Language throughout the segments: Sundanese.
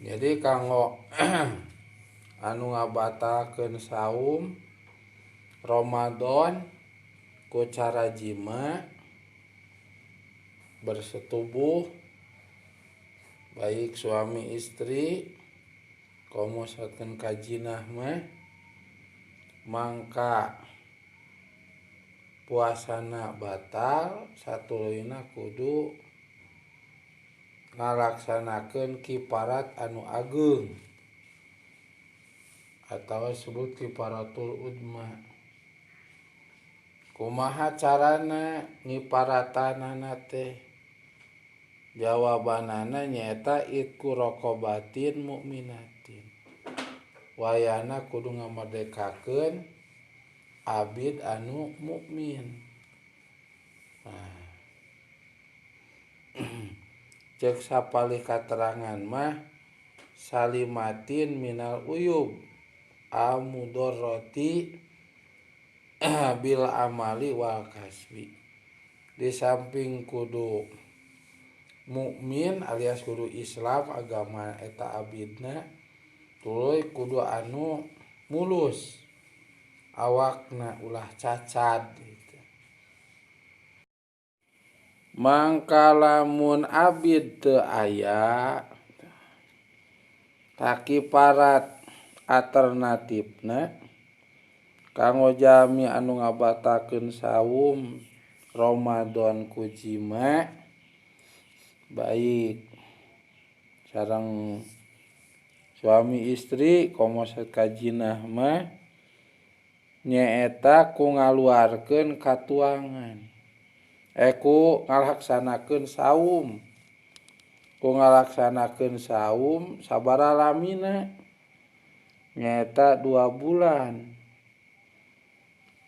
Jadi kanggo anu ngabatalkeun saum Ramadan ku cara jima bersetubuh baik suami istri komo saten kajinah mah mangka puasana batal satuluyna kudu ngalaksanakeun kiparat anu ageung atawa disebut kiparatul udma. Kumaha carana ngiparatanana teh? Jawabanana nyaeta itku raqabatin mukminatin. Wayana kudu ngamerdekakeun abid anu mukmin. Nah. Cek sapalih katerangan mah salimatin minal uyub amudarrati bil amali wal kasbi. Di samping kudu mukmin alias kudu Islam agama eta abidna tuluy kudu anu mulus awakna ulah cacat gitu. Mangka lamun abid teu aya takiparat alternatifna kanggo jalmi anu ngabatalkeun saum Ramadan ku jima baik sareng suami istri komo kajinah mah nyaeta ku ngaluarkeun katuangan ku ngalaksanakeun saum ku ngalaksanakeun saum sabaraha lamina nyaeta 2 bulan.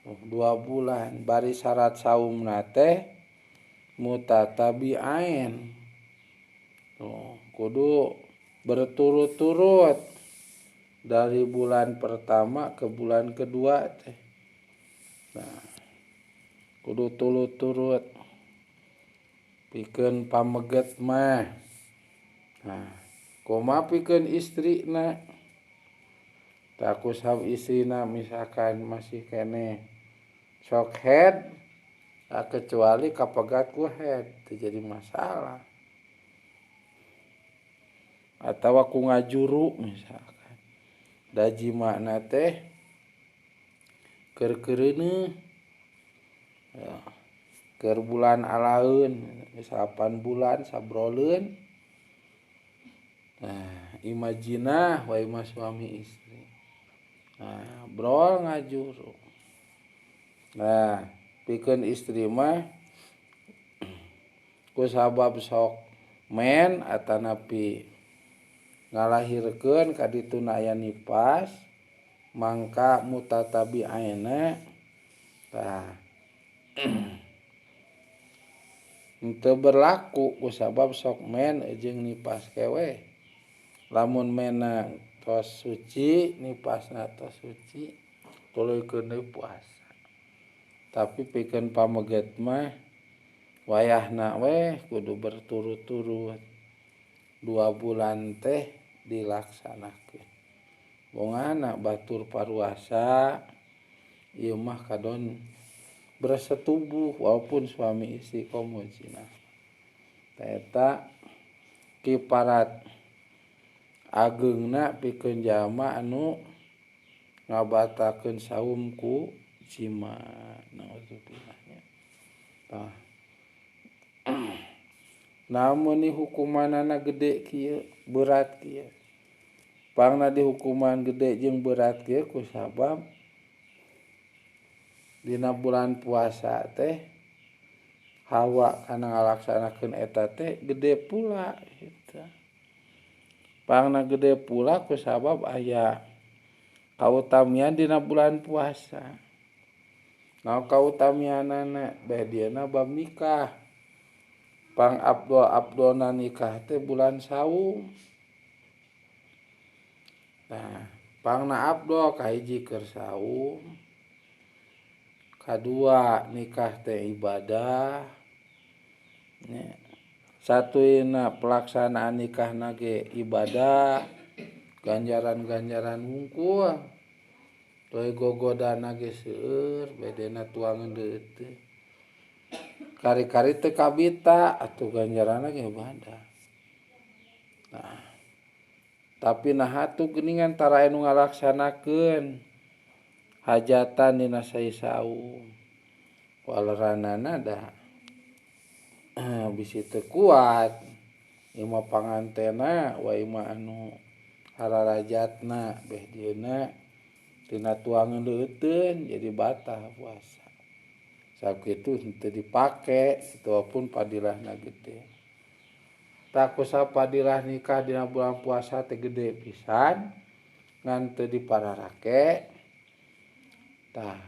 2 bulan bari syarat saumna teh mutatabi'ain. Tuh, kudu berturut-turut dari bulan pertama ke bulan kedua teh. Nah, kudu turut-turut pikeun pameget mah. Nah, kumaha pikeun istrina? Tah kusab istrina misalkan masih keneh sok head, kecuali kapegat ku head teu jadi masalah. Atawa ku ngajuru misalkan. Da jimana teh keur keureuneuh. Ya, keur bulan alaeun, 8 bulan sabroleun. Nah, imajinah wae mah suami istri. Nah, brol ngajuru. Nah, pikeun istri mah ku sabab sok men atanapi ngalahirkeun ka dituna aya nipas mangka mutatabi'aina tah henteu berlaku ku sabab sok men jeung nipas kewe. Lamun mena tos suci nipasna tos suci tuluykeun deui puasa. Tapi pikeun pameget mah wayahna weh kudu berturut-turut 2 bulan teh dilaksanakeun. Bongana batur paruasa ieu mah kadon bersetubuh walaupun suami istri komo zina. Eta kiparat ageungna pikeun jalma anu ngabatalkeun saum ku jima. Nauzubillah nya. Tah. Namun ni hukumanana gede kieu, berat kieu. Pangna dihukuman gede jeung berat kieu ku sabab dina bulan puasa teh hawa kana ngalaksanakeun eta teh gede pula gitu. Pangna gede pula ku sabab aya kautamian dina bulan puasa. Nah kautamianana beh dieuna bab nikah. Pang abdol-abdolna nikah teh bulan saum. Nah, pangna abdol kahiji keur saum. Kadua nikah teh ibadah. Nya. Satuyna pelaksanaan nikahna ge ibadah ganjaran-ganjaran hungkul tuluy gogodana ge seueur bedena tuangeun deui kari-kari teu kabita atuh ganjaranna ge ibadah. Nah, tapi naha atuh geuningan tara anu ngalaksanakeun hajatan dina saum waleranana da bisi teu kuat imah pangantena wa imah anu hararajatna beh dieuna tina tuangeun leuteun jadi batal puasa. Sakitu henteu dipake walaupun padilahna gede. Tah kusabab padilah nikah dina bulan puasa teh gede pisan ngan teu dipararake. Tah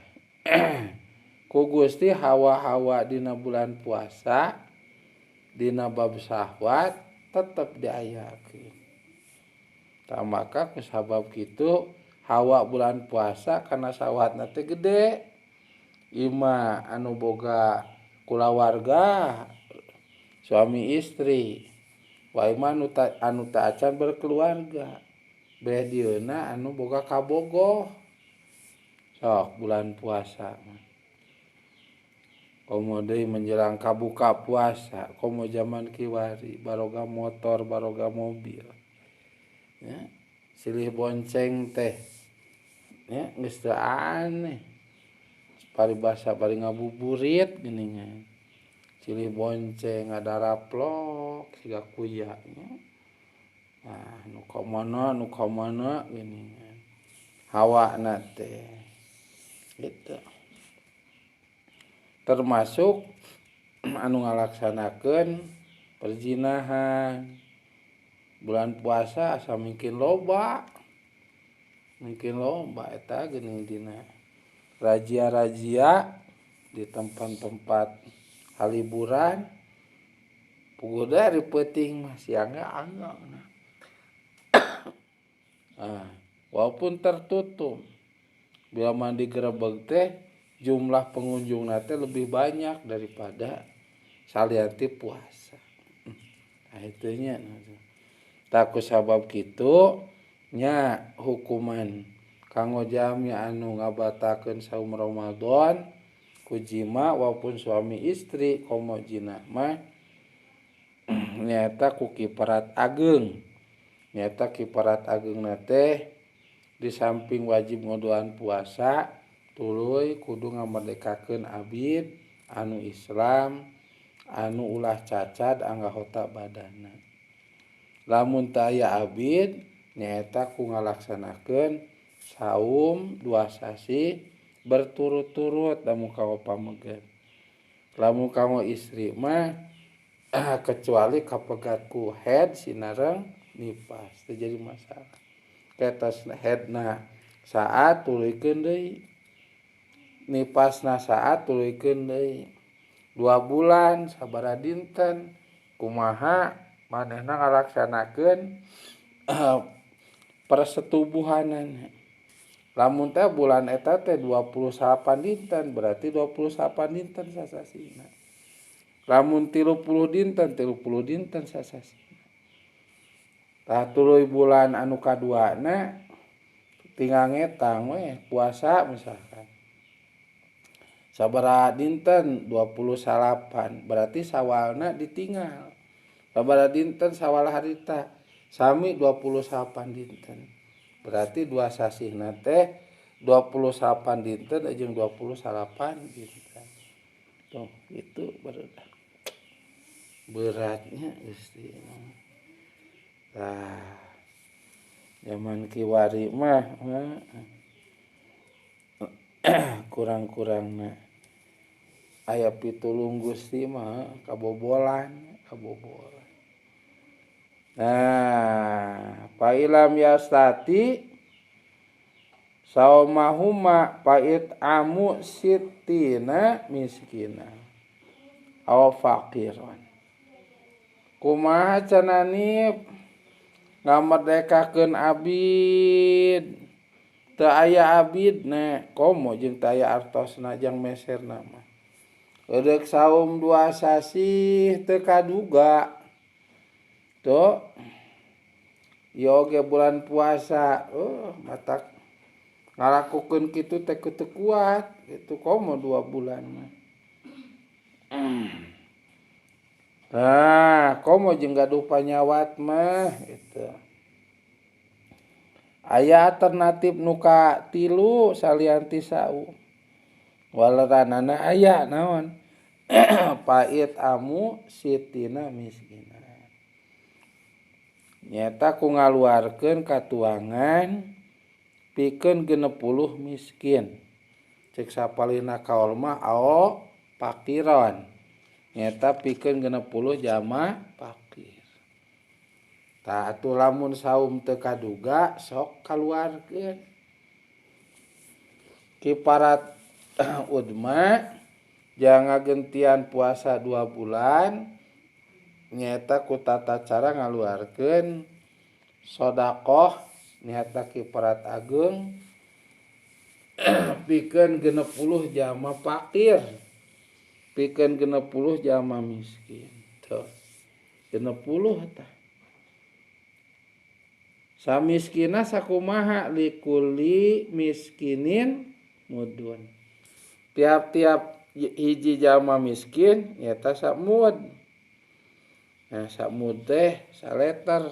ku Gusti hawa-hawa dina bulan puasa dina bab syahwat tetep diayakeun. Tah maka kusabab kitu hawa bulan puasa kana syahwatna teh gede. Ima anu boga kulawarga suami istri wa ima anu ta acan berkeluarga beh dieuna anu boga kabogoh sok bulan puasa mah. Komo deui menjelang kabuka puasa komo zaman kiwari baroga motor baroga mobil ya silih bonceng teh ya geus teu aneh paribasa bari ngabuburit geuningan silih bonceng ngadaraplok siga kuya nya. Nah nu ka mana geuningan hawana teh gitu termasuk anu ngalaksanakeun perzinahan bulan puasa asa mungkin loba eta geuning dina razia-razia di tempat-tempat haliburan puguh dari peuting mah siangna anggang. Nah, walaupun tertutup bila mandi gerebeg teh jumlah pengunjung teh lebih banyak daripada salianti puasa. Nah itu nya. Tah kusabab kitu nya hukuman kanggo jalmi anu ngabatakeun saum Ramadan ku jima walaupun suami istri komo jina mah nyaeta ku kiparat ageung. Nyaeta kiparat ageungna teh di samping wajib ngodoan puasa tuluy kudu ngamerdekakeun abid anu Islam anu ulah cacad anggota badanna. Lamun teu aya abid nyaeta ku ngalaksanakeun saum 2 sasi berturut-turut lamun kanggo pameget. Lamun kanggo istri mah kecuali kapegat ku head sinareng nipas teu jadi masalah. Ketos headna saat tuluykeun deui nipasna saat tuluykeun deui 2 bulan sabaraha dinten kumaha manehna ngalaksanakeun persetubuhanana. Lamun teh bulan eta teh 28 dinten berarti 28 dinten sasasina. Lamun 30 dinten 30 dinten sasasina. Tah tuluy bulan anu kaduana tinggal ngetang we puasa misalkan. Sabaraha dinten 28 berarti sawalna ditinggal. Sabaraha dinten sawal harita sami 28 dinten. Berarti 2 sasihna teh 28 dinten jeung 28 dinten. Tuh itu beratnya Gusti. Tah zaman kiwari mah kurang-kurangna aya pitulung Gusti mah kabobolan. Nah, fa'ilam yastati saumahuma fa'it amu sitina miskina aw faqiran. Kumaha cenah ngamerdekakeun abid teu aya abidna komo jeung teu aya artosna jang meserna mah. Eureuk saum 2 sasih teu kaduga. Tuh ieu oge bulan puasa matak ngalakukeun kitu teh teu kuat kitu komo 2 bulan mah. Nah, komo jeung gaduh panyawat mah gitu. Aya alternatif nu katilu salian ti saum. Waleranana aya naon? Pait amu sitina miskina. Nyata ku ngaluarkeun katuangan pikeun 60 miskin. Cek sapalihna kaol mah ao pakiron. Nyata pikeun 60 jama pakir. Tah atuh lamun saum teu kaduga sok kaluarkeun. Kiparat udma jangan ngagentian puasa 2 bulan nyata ku tata cara ngaluarkeun sedekah nyata kiparat ageung pikeun 60 jama pakir, pikeun 60 jama miskin. Tuh 60 tah. Samiskina sakumaha likuli miskinin mudun. Tiap-tiap hiji jama miskin nyata samud. Nah, samud teh saleter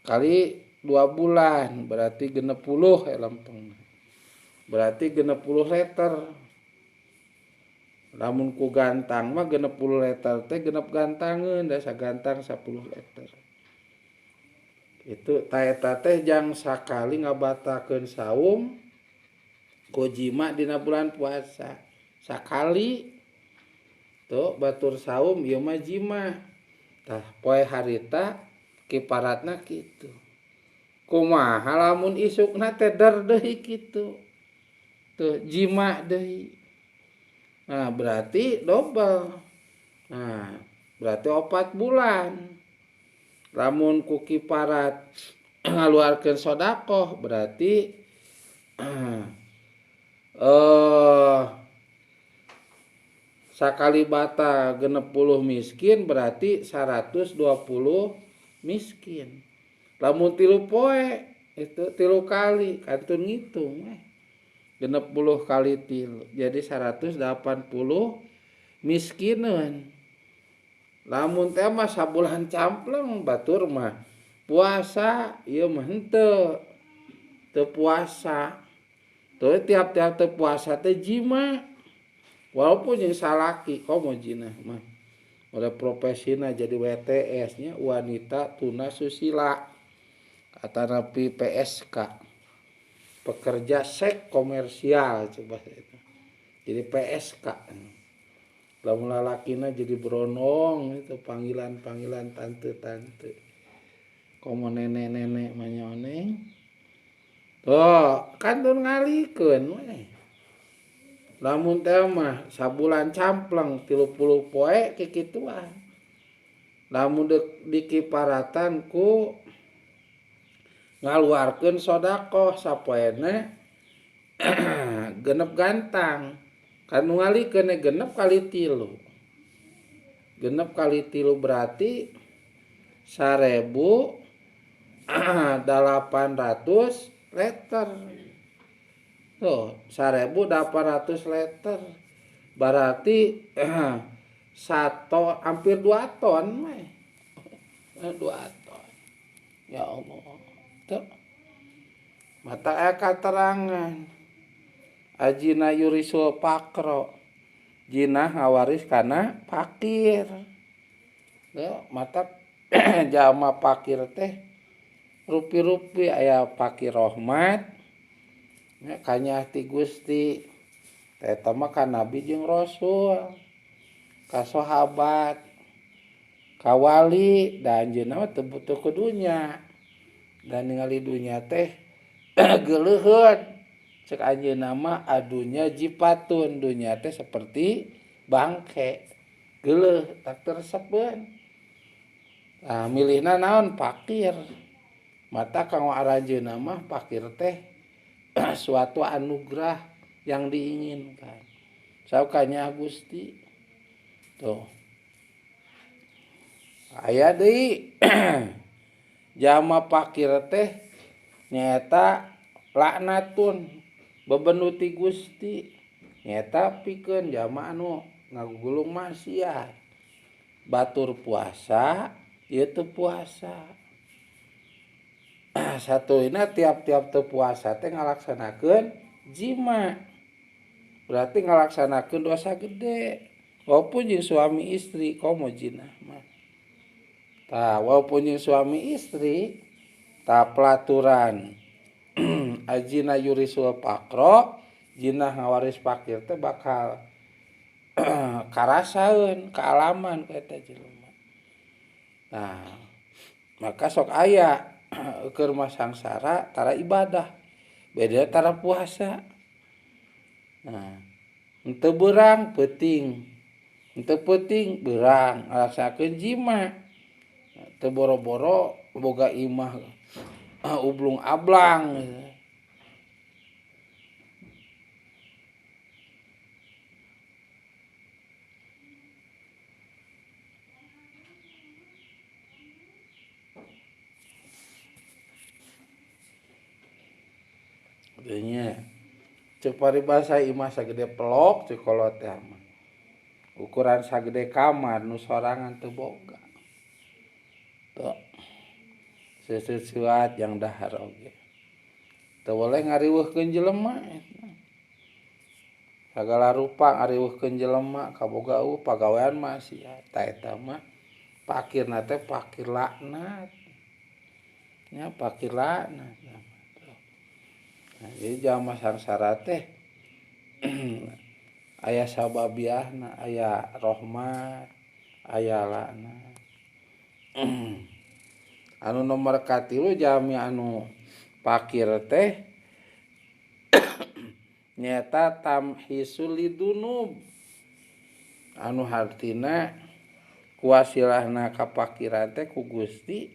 kali 2 bulan berarti 60 lempeng. Berarti 60 liter. Lamun ku gantang mah 60 liter teh genep gantangeun da sagantang 10 liter. Itu ta eta teh jang sakali ngabatakeun saum ku jima dina bulan puasa. Sakali tuh batur saum ieu mah jima. Tah poe harita kiparatna kitu. Kumaha lamun isukna teh der deui kitu. Tuh jima deui. Nah, berarti dobel. Nah, berarti 4 bulan. Lamun ku kiparat ngaluarkeun sedekah berarti sakali bata 60 miskin berarti 120 miskin. Lamun 3 poe itu 3 kali kantun ngitung 60 kali 3 jadi 180 miskineun. Lamun teh mah sabulan campleng batur mah puasa ieu mah henteu teu puasa. Tuh tiap-tiap teu puasa teh jima. Walaupun jeung salaki komo jinah mah. Udah profesina jadi WTS nya wanita tuna susila atanapi PSK. Pekerja seks komersial coba itu. Jadi PSK. Lamun lalakina jadi bronong itu panggilan-panggilan tante-tante. Komo nenek-nenek mah nyoneng. Tuh, kantun ngalikeun we. Lamun teh mah sabulan campleng 30 poe kikituan. Lamun dikiparatan ku ngaluarkeun sedekah sapoena genep gantang. Kan ngalikeun genep kali 3. Genep kali 3 berarti 1.800 liter. Tuh, 1.800 liter. Berarti satu hampir 2 ton mah. 2 ton. Ya Allah. Tuh. Mata aya katerangan. Ajina yurisul pakro. Jinah ngawaris kana pakir. Tuh, mata jama pakir teh rupi-rupi aya pakir rahmat. Nya kanyah ti Gusti. Eta mah ka nabi jeung rasul, ka sahabat, ka wali, da anjeunna mah teu butuh ku dunya. Dan ningali dunya teh geuleuheun. Cek anjeunna mah adunya jipatun, dunya teh seperti bangke. Geuleuh tak tersepeun. Nah, milihna naon pakir. Mata kanggo aranjeunna mah pakir teh suatu anugerah yang diinginkan. Saukanya Gusti. Tuh. Aya deui jalma fakir teh nyaeta laknatun bebendu ti Gusti nyaeta pikeun jalma anu ngagugulung maksiat. Batur puasa ieu teu puasa. Satuluyna tiap-tiap teu puasa teh ngalaksanakeun jima. Berarti ngalaksanakeun dosa gede. Walaupun jeung suami istri komo jinah mah. Tah walaupun jeung suami istri tah pelaturan ajina yurisul faqra jinah ngawaris fakir teh bakal karasaeun kaalaman ku eta jelema. Nah, maka sok aya keur mah sangsara tara ibadah, beda tara puasa. Nah, henteu beurang peuting, henteu peuting beurang ngalaksanakeun jima. Teu boro-boro boga imah ublung ablang. Nya ceuk paribasa imah sagede pelok ceuk kolot teh mah. Ukuran sagede kamar nu sorangan teu boga. Tuh. Sesuatu yang dahar oge. Teu boleh ngariweuhkeun jelema eta. Sagala rupa ngariweuhkeun jelema kaboga eueuh pagawean maksiat. Ta eta mah fakirna teh fakir laknat. Nya fakir laknat. Nah, jadi jalma sangsara teh aya sababiahna, aya rahmat, aya laknat. Anu nomor katilu jalmi anu fakir teh nyaeta tamhisul lidunub. Anu hartina kuasilahna kapakiran teh ku Gusti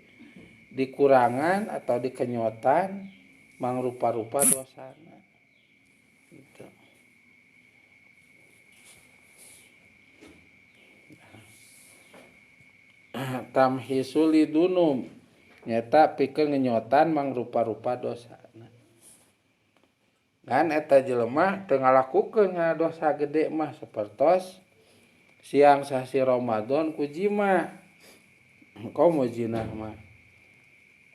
dikurangan atau dikenyotan mangrupa-rupa dosana. Gitu. Tamhisul lidunub nyata pikeun ngenyotan mangrupa-rupa dosana. Ngan eta jelema teu ngalakukeun dosa gede mah sapertos siang sasi Ramadan ku jima. Komo jinah mah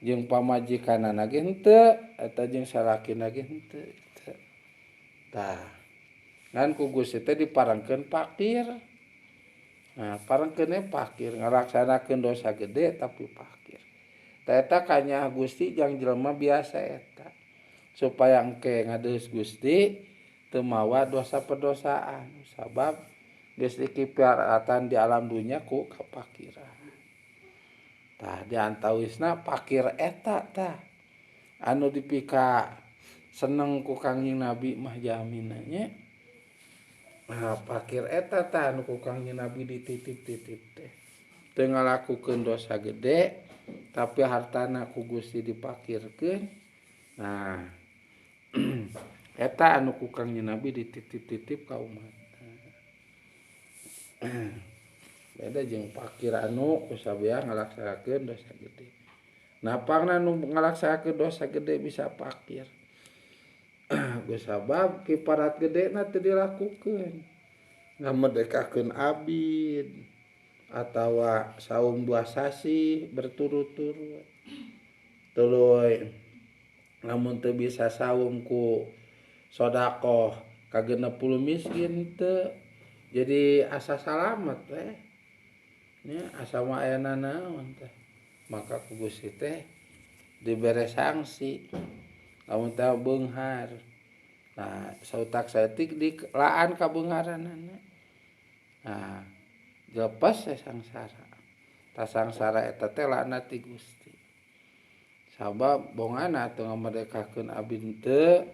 jeung pamajikanana ge henteu, eta jeung salakina ge henteu. Tah, ngan ku Gusti teh diparengkeun fakir. Nah, parengkeunna fakir ngalaksanakeun dosa gede tapi fakir. Tah eta kanya Gusti jang jelema biasa eta. Supaya engke ngadeus Gusti teu mawa dosa perdosaan sabab geus dikiparatan di alam dunya ku kapakiran. Tah di antawisna fakir eta tah anu dipika seneng ku Kangjeng Nabi mah jaminannya. Nah, fakir eta tah anu ku Kangjeng Nabi dititip-titip teh. Teu ngalakukeun dosa gede tapi hartana ku Gusti dipakirkeun. Nah, eta anu ku Kangjeng Nabi dititip-titip ka umat. Beda jeung fakir anu kusabeah ngalaksanakeun dosa gede. Nah, pangna nu ngalaksanakeun dosa gede bisa fakir. Sabab kiparat gedena teu dilakukeun. Ngamerdekakeun abid atawa saum dua sasi berturut-turut. Tuluy lamun teu bisa saum ku sedekah ka 60 miskin teu jadi asa salamet teh. Nya asa mah aya nanaon teh. Maka ku Gusti teh dibere sanksi. Lamun teh beunghar. Nah, sautak saeutik dilaan ka beungharanana. Nah, lepas teh sangsara. Tah sangsara eta teh laknat ti Gusti. Sabab bongana teu ngamerdekakeun abdi henteu,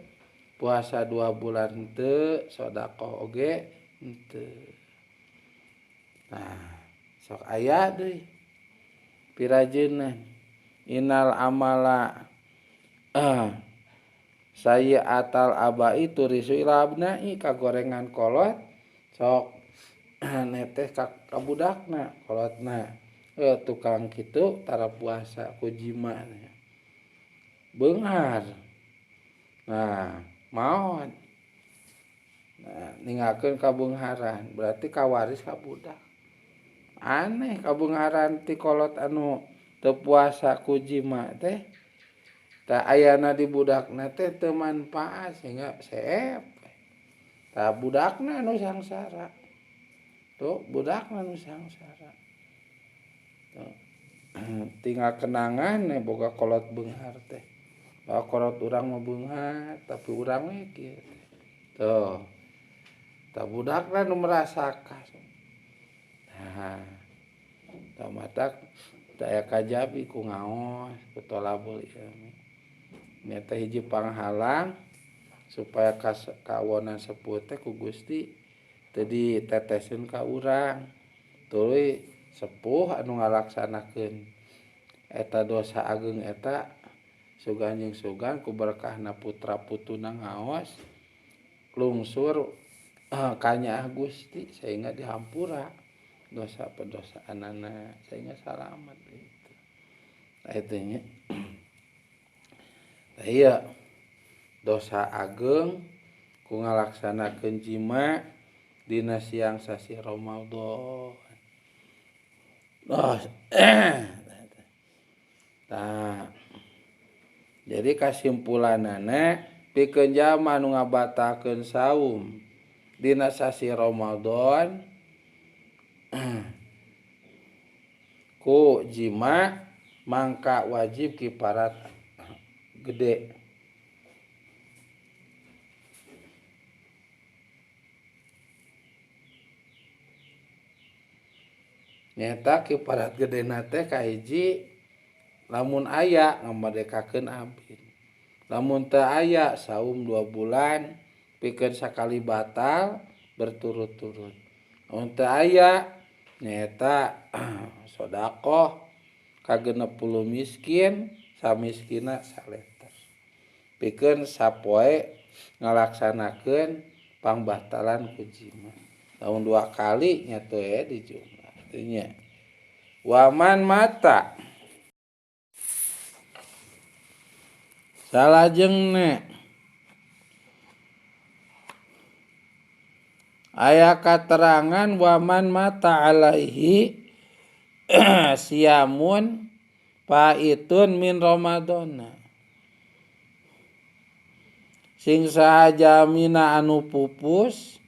puasa 2 bulan henteu, sedekah oge henteu. Nah, sok aya deui pirajeunna innal amala sayyi'atal abai turisu ila abnai kagorengan kolot sok neteh ka budakna kolotna Tukang kitu tara puasa ku jima beunghar. Nah, maot. Nah, ninggalkeun kabeungharan berarti kawaris ka budak. Aneh kabeungharan ti kolot anu teu puasa ku jima teh tah ayana di budakna teh teu manfaat sehingga seep. Tah budakna anu sangsara. Tuh budakna anu sangsara. Tuh. Tinggal kenangan boga kolot beunghar teh. Bahwa kolot urang mah beunghar tapi urang we kieu teh. Tuh. Tah budakna nu merasakan. Nah, tah matak daya kajabi ku ngaos ku tolabul ilmi. Nyata hiji panghalang supaya kawonan sepuh teh ku Gusti teu diteteseun ka urang. Tuluy sepuh anu ngalaksanakeun eta dosa ageung eta sugan jeung sugan ku berkahna putra putuna ngaos lungsur kanyaah Gusti sehingga dihampura dosa pendosaanana sehingga salamet gitu. Nah itu nya. Nah iya dosa ageung ku ngalaksanakeun jima dina siang sasih Ramadan. Nah, jadi kasimpulanana pikeun jalma nu ngabatalkeun saum dina sasih Ramadan ku jima mangka wajib kiparat gede. Nyata kiparat gedena teh kahiji lamun aya ngamerdekakeun abid. Lamun teu aya saum 2 bulan pikeun sakali batal berturut-turut. Lamun teu aya nyaeta sedekah ka 60 miskin samiskina saleter. Pikeun sapoe ngalaksanakeun pangbatalan ku jima. Lamun 2 kali nya teu dijumlah. Artinya waman mata salajengna aya katerangan waman mata alaihi siamun paitun min Ramadana sing saha jamina anu pupus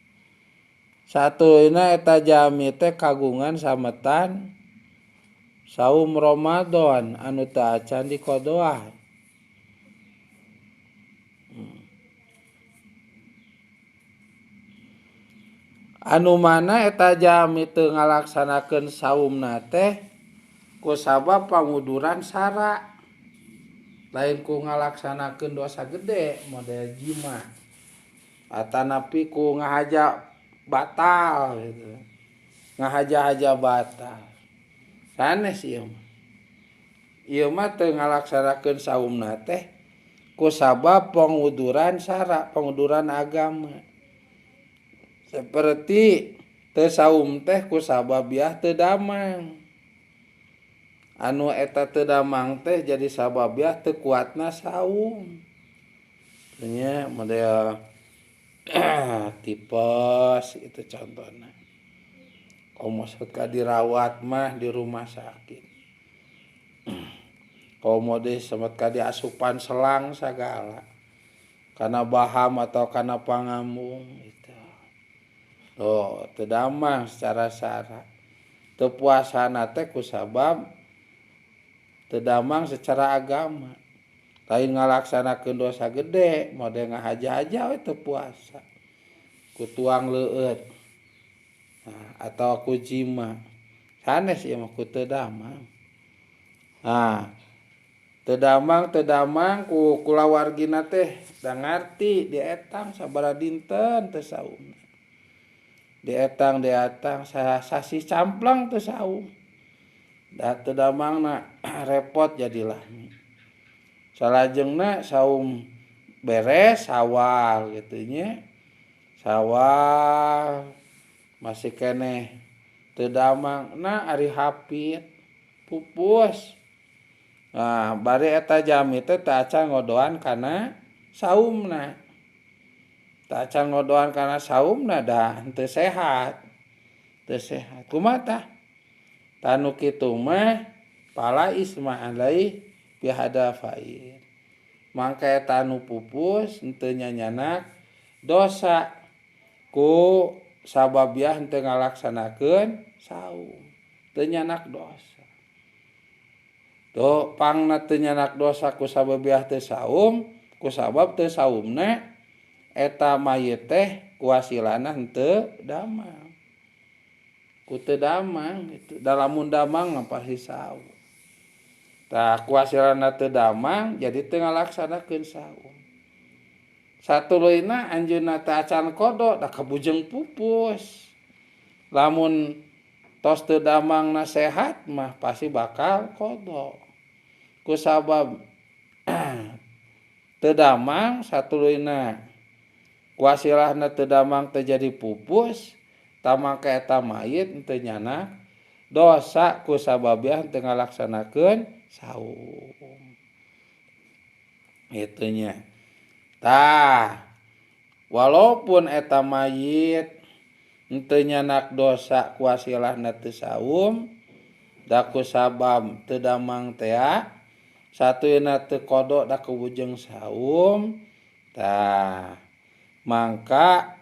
satuluyna eta jami teh kagungan sametan saum Ramadan anu teu acan dikodoan. Anu mana eta jami teu ngalaksanakeun saumna teh ku sabab panguduran sara lain ku ngalaksanakeun dosa gede model jima atanapi ku ngahaja batal gitu. Ngahaja-haja batal. Sanes ieu mah. Ieu mah teu ngalaksanakeun saumna teh ku sabab panguduran sara, panguduran agama. Seperti teu saum teh ku sababiah teu damang. Anu eta teu damang teh jadi sababiah teu kuatna saum. Nya model tipes itu contohna. Komo ka dirawat mah di rumah sakit. Komo deui semet ka diasupan selang sagala. Kana baham atau kana pangambung itu. Oh, teu damang secara sara. Teu puasana teh kusabab teu damang secara agama. Lain ngalaksanakeun dosa gede, model ngahaja-haja we teu puasa. Ku tuang leueut. Nah, atau ku jima. Sanes ieu mah ku teu damang. Nah, teu damang ku kulawargina teh da ngarti dietang sabaraha dinten teu saum. Dietang sasih camplang teu saum. Da teu damangna repot jadilah. Salajengna saum beres sawal gitu nya. Sawal masih keneh teu damang na ari hapit. pupus. Nah, bari eta jalmi teh teu acan ngodoan kana saumna. Teu acan ngodoan kana saumna da henteu sehat. Teu sehat. Kumaha tah? Tah nu kitu mah fala isma alaih bihadafain. Mangka eta nu pupus henteu nyanyanak dosa ku sababiah henteu ngalaksanakeun saum. Teu nyanak dosa. Tuh pangna teu nyanak dosa ku sababiah teu saum, ku sabab teu saumna eta mayit teh kuasilana henteu damang. Ku teu damang gitu. Da lamun damang mah pasti saum. Tah kuasilana teu damang jadi teu ngalaksanakeun saum. Satuluyna anjeunna teh acan kodo da kabujeng pupus. Lamun tos teu damangna sehat mah pasti bakal kodo. Ku sabab teu damang satuluyna kuasilahna teu damang teu jadi pupus, tamangka eta mayit teu nyanak dosa ku sababiah teu ngalaksanakeun saum. Itunya. Tah, walaupun eta mayit henteu nyanak dosa kuasilahna teu saum, da ku sabab teu damang tea, satuyna teu kodo da kubujeng saum, tah mangka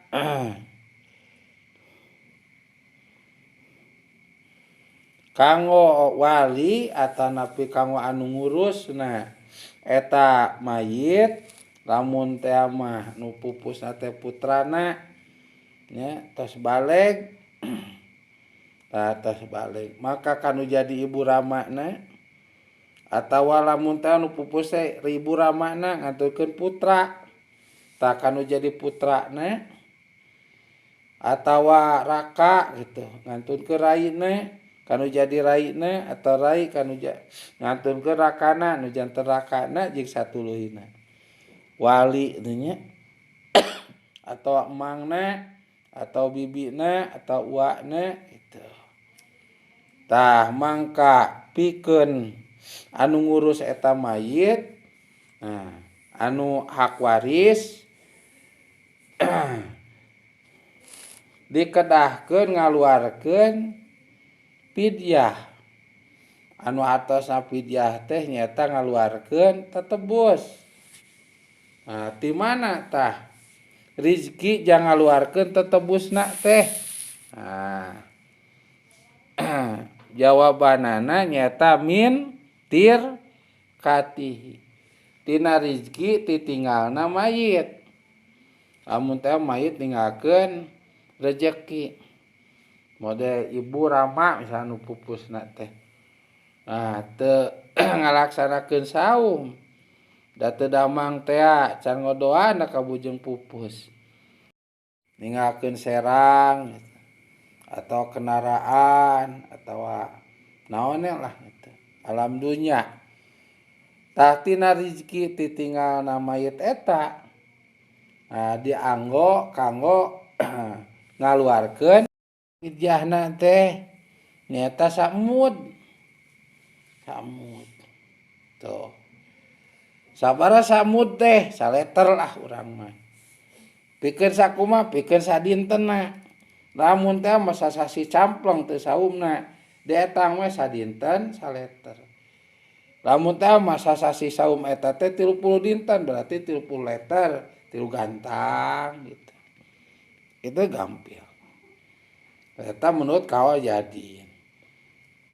kanggo wali atanapi kanggo anu ngurusna eta mayit lamun teh mah nu pupusna teh putrana nya tos baleg tah tos baleg maka kanu jadi ibu ramana atawa lamun teh nu pupus teh ibu ramana nganturkeun putra tah kanu jadi putrana atawa raka gitu ngantunkeun raina kanu jadi raina atau rai kanu ngantunkeun rakana nu janten rakana jeung satuluyna wali nya atau emangna atau bibina atau uakna gitu. Tah mangka pikeun anu ngurus eta mayit, nah anu hak waris dikedahkeun ngaluarkeun fidyah. Anu atosna fidyah teh nyaeta ngaluarkeun tetebus. Nah, di mana tah rizki jangan ngaluarkeun tetebusna teh? Nah, jawabanana nyaeta min tir katihi. Tina rizki titinggalna mayit. Lamun teh mayit ninggalkeun rejeki. Model ibu rama misalnya nu pupusna teh. Nah, teu ngalaksanakeun saum. Da teu damang teh can ngodoan da kabujeng pupus. Ninggalkeun serang atau kendaraan atawa naon lah gitu. Alam dunya. Tah tina rizki titinggalna mayit eta. Nah, dianggo kanggo ngaluarkeun fidyahna teh nyaeta samud. Samud. Tuh. Sabara samud teh saleter lah urang mah. Pikeun sakumaha pikeun sadintena. Lamun teh mah sasasi camplong teu saumna, dietang mah sadinten saleter. Lamun teh mah sasasi saum eta teh 30 dinten berarti 30 liter, 3 gantang gitu. Itu gampil. Eta menurut kawa jadi.